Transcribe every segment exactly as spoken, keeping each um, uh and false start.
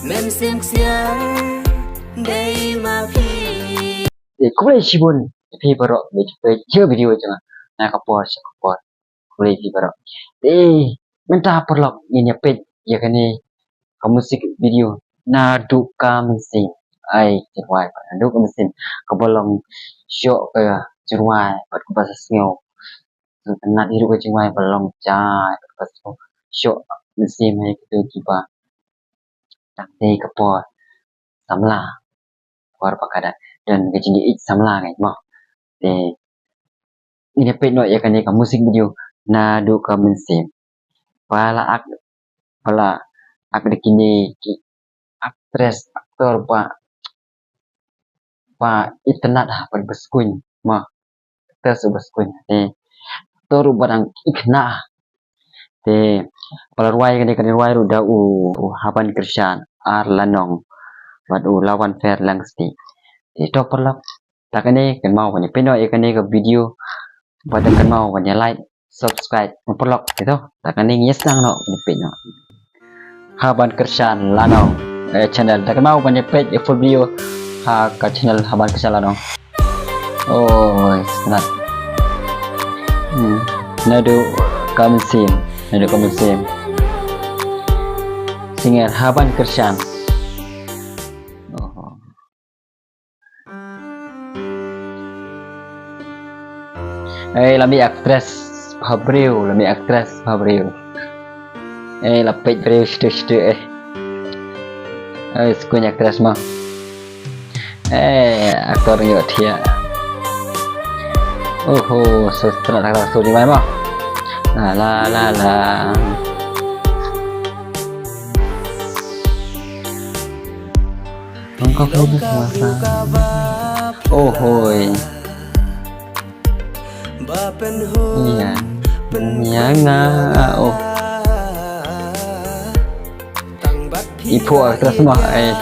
Mem sim ksiar dei ma phi. Eh, khublei shibun ïa phi baroh ba ju peit ïa ka video jong nga na ka por sha ka por. Khublei phi baroh. Eh, mynta paralok ngin ïa peit ïa kane ka music video Naduh Ka Mynsiem. Ai, jingrwai ba Naduh Ka Mynsiem kaba long shoh ka jingrwai bad kaba sa sngew. Nat hi ruh ka jingrwai ba long jai bad kaba sa sngew. Shoh mynsiem ha kito kiba tang tei ka por samla, por ba ka da don ka jingïeit samla ngai mo. Te ngin ïa peit noh ïa kane ka music video Naduh Ka Mynsiem. Ba la ak, ba la ak da kine ki actress, actor ba, ba itynnad ha, ba, ba skun ma. Actress ba skun. Te actor ba dang itynnad. Te ba la rwai kane, kane rwai ruh da u, u Haban Kyrshan, Ar Lanong bad u Lawan Fer Langsti. Te to paralok, ta kane kynmaw ban ïa peit noh ïa kane ka video bad kynmaw ban ïa like, subscribe paralok, te to. Ta kane ngin ïa sdang noh ban ïa peit noh. Haban Kyrshan Lanong, eh, channel. Ta kynmaw ban ïa peit ïa full video ha ka channel Haban Kyrshan Lanong. Oi, snap. Hmm. Naduh Ka Mynsiem, Naduh Ka Mynsiem. Singer Haban Kyrshan. Oh. Eh, la mih actress bhabriew, la mih actress bhabriew. Eh, la peit briew shtu shtu eh. Eh, skun actress ma. Eh, actor ngi thia. Oho, so tana tana so di mai ma. La la la la. Engkau punya kuasa. Oh hoi. Iya. Iya nga. Oh. Ibu actress mah eh.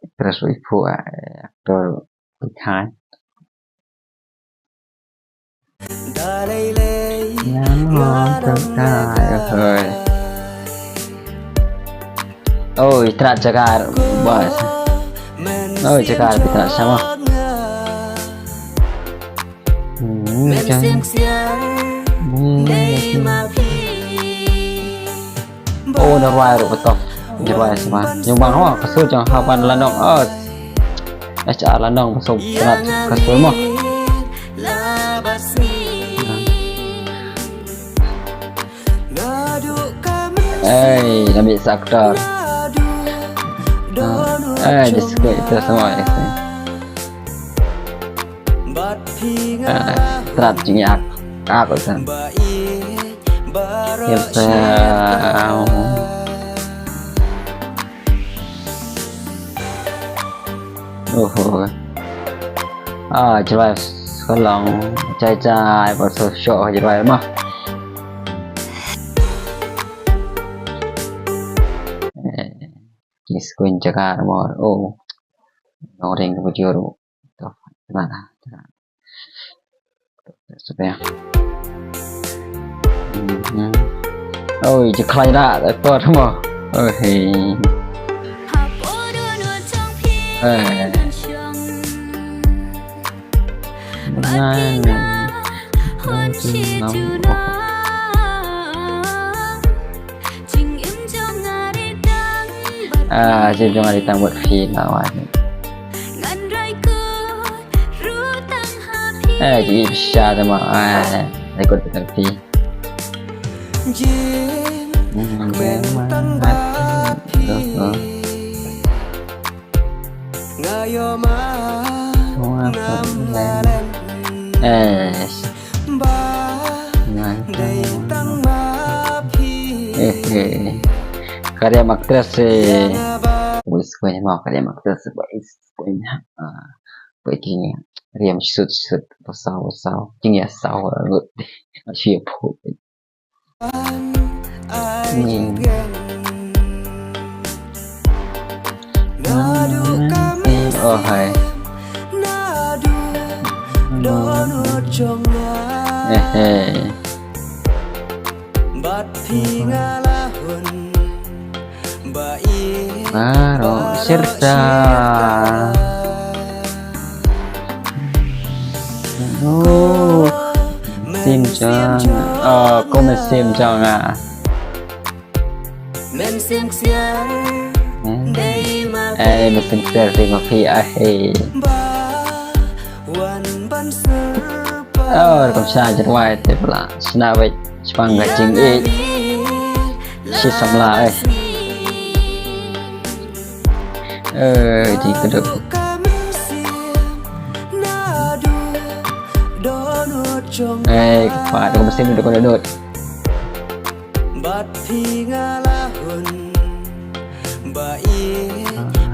Actress ibu eh, actor ikai. Oi, trat jagar, bos. Oi, jagar, trat sama. Hmm, jan. Hmm, jan. Oh, da rwai ruh betok. Jingrwai sma. Yung bang ho, ka sur jong Haban Lanong. Oh. H R Lanong, ka sur, ka sur mo. Eh, la mih sa actor. Eh, disco itu semua ya. Eh, trat jingïak. Aku san. Yes, eh, oh, oh. Ah, jingrwai ka long jai jai, ba so shoh jingrwai ma. Eh, ki skun jagar mo. Oh. Nong ring ka bujur. To, na, na. Sudah. Mhm. Oi, je khlai da, da por mo. Oh, hey. Eh. Na, na. Ah, jingim jong nga dei tang bad phi na wan. Eh, jingim shisha te ma, eh, dei kut tang phi. Hmm, jingim tang bad phi. Eh. Eh, eh. Ka riam actress eh. Wis ko ma ka riam actress ba is ko nya. Ah, ba ki riam sut sut pasal pasal. Jingïasau lut. Shi phu. Hmm. Oh hai. Eh, eh. Baroh shirta. Oh, sim jong. Oh, ko mynsiem jong nga. Eh, mynsiem ksiar dei ma phi ah, eh. Oh, kam shna jingrwai te pla. Shna beit shaphang ka jingïeit. Shi samla, eh. Eh, jingkyrduh. Eh, kpa, dok mynsiem, dok dohnud. Bad phi nga la hun ba i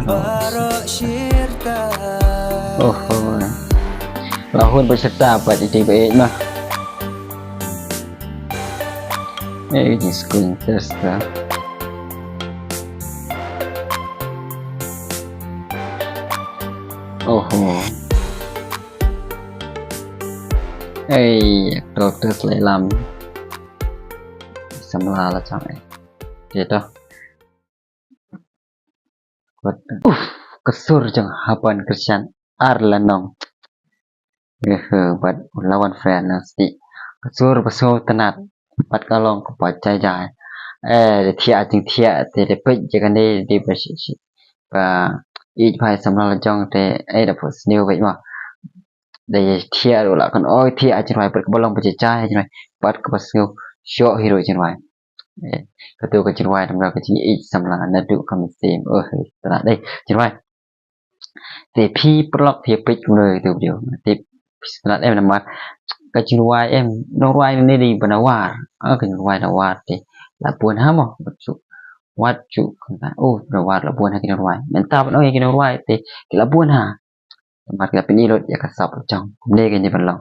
baroh shirta. Oh, oh. La hun ba shirta bad i dei ba i ma. Eh, i dei skul test ka. Oh, oh. Eh, actor test leh lam. Samla la chang eh. Te to. Uf, ka sur jong Haban Krishan ar la nong. Eh, bad u Lawan Friend na sti. Ka sur ba sngewtynnat. Bad ka long kaba jai jai. Eh, da thiah jingthiah te da peit ïa kane da ba shi shi. Ba ïeit bha ïa samla la jong te, eh, da put sniew beit mo. Da thiah ruh la kan oi thiah jingrwai bad kaba long ba jai jai jingrwai. Bad kaba sngewshoh hi ruh jingrwai. Eh, katu ka jingrwai namar ka jingïeit samla naduh ka mynsiem. Oh, tara dei jingrwai. Te phi paralok phi peit kumno katu video. Te phi sngewtynnat em namar ka jingrwai em, nongrwai ne dei ba na war. Ah, ka jingrwai na war te la bun ha mo. Wat shu, wat shu kynta. Oh, na war la bun ha ki nongrwai. Mynta ban ong ïa ki nongrwai te ki la bun ha. Namar ki la pyni lut ïa ka sap la jong. Kumne ka ngi ban long.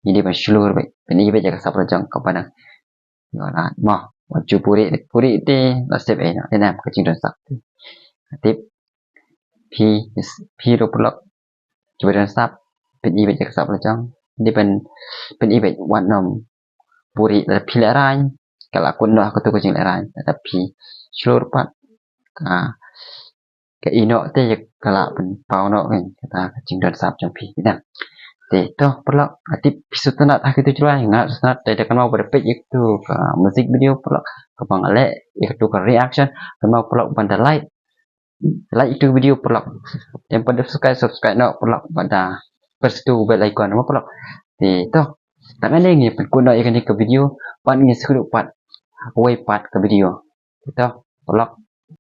Ngi dei ban shlur beit. Pyni beit ïa ka sap la jong kaba nang. Ïa la mo. Wat ju puri, puri te la sep eh. Te nam ka jingdon sap te. Tip. Phi, phi ruh paralok. Ju don sap. Pyni beit ïa ka sap la jong. Dei ban pyni beit wat nym puri lada phi lehraiñ. Ka la kut noh ha katu ka jinglehraiñ. Lada phi shlur pat ka ka ïeh noh te ïa ka la pynpaw noh kan kata ka jingdon sap jong phi. Te to paralok, ha tip phi sngewtynnat ha kitu jingrwai, nga sngewtynnat te da kynmaw ba da peit ïa katu ka music video paralok, kaba nga leh ïa katu ka reaction, kynmaw paralok ban da like, like ïa katu video paralok. Em pat da subscribe, subscribe noh paralok, bad da press ïa katu bell icon mo paralok. Te to tang ane ngi pynkut noh ïa kane ka video, bad ngi sa ïakynduh pat ha kawei pat ka video. Te to paralok.